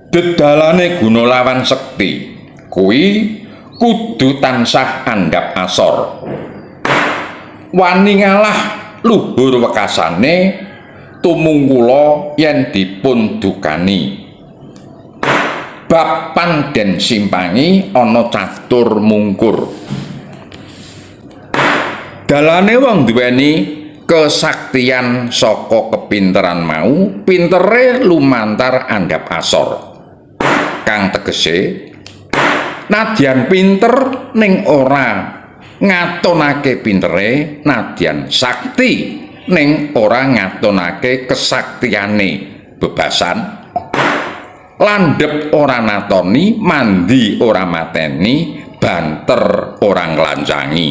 Dedalane guna lawan sekti kuwi kudu tansah andhap asor. Wani ngalah luhur wekasane tumungkula yen dipun dukani. Bab pan den simpangi ana catur mungkur. Dalane wong duweni kesaktian saka kepinteran mau, pintere lumantar andhap asor. Kang tegese nadyan pinter ning ora ngatonake pintere, nadyan sakti ning ora ngatonake kesaktiane bebasan. Landhep ora natoni, mandi ora mateni, banter ora nglancangi.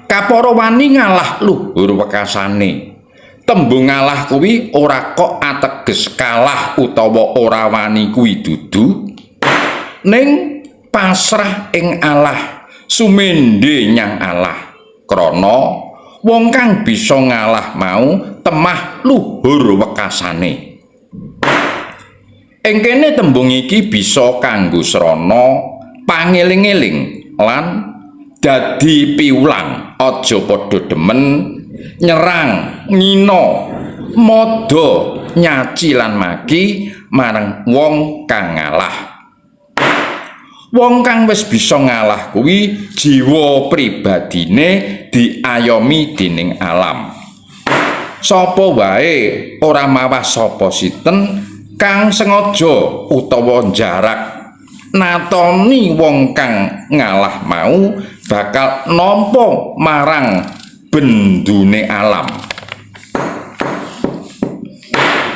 Kapara wani ngalah luhur wekasane. Tembung ngalah kuwi ora kok ateges kalah utawa ora wani kuwi dudu, ning pasrah ing Allah, sumende nyang Allah. Krana wong kang bisa ngalah mau temah luhur wekasane. Ing kene tembung iki bisa kanggo srana pangeling-eling lan dadi piwulang. Aja padha demen nyerang, ngina, madha, nyaci lan maki marang wong kang ngalah. Wong kang wis bisa ngalah kuwi jiwa pribadine diayomi dening alam. Sapa wae ora mawah sapa sinten kang sengaja utawa jarak natoni wong kang ngalah mau bakal nampa marang bendune alam.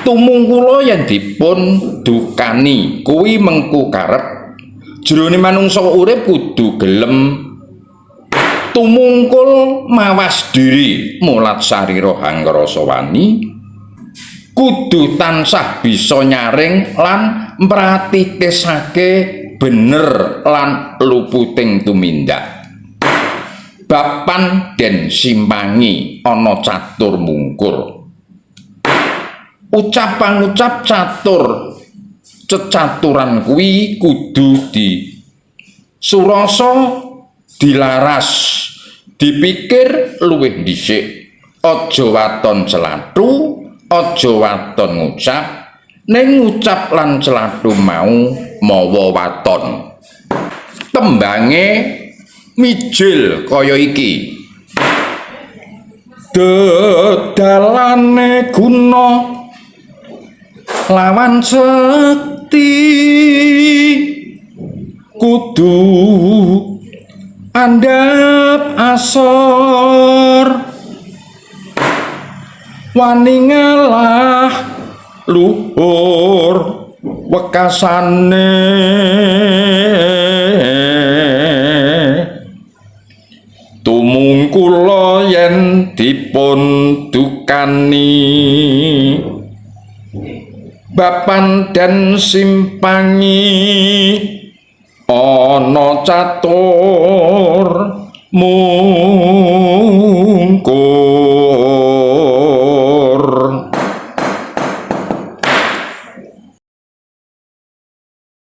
Tumungkula yen dipun dukani kuwi mengku karep jroning manungsa urip kudu gelem tumungkul mawas diri mulat sarira hangrasa wani, kudu tansah bisa nyaring lan mpratitisake bener lan luputing tumindak. Bapan den simpangi ana catur mungkur. Ucap pangucap catur cecaturan kuwi kudu di surasa, dilaras, dipikir luwih dhisik. Aja waton celathu, aja waton ngucap, ning ngucap lan celathu mau mawa waton. Tembange mijil kaya iki. Dedalane guna lawan sekti kudu andhap asor, wani ngalah luhur wekasane tumungkula yen dipun dukani. Bapan den simpangi ana catur mungkur.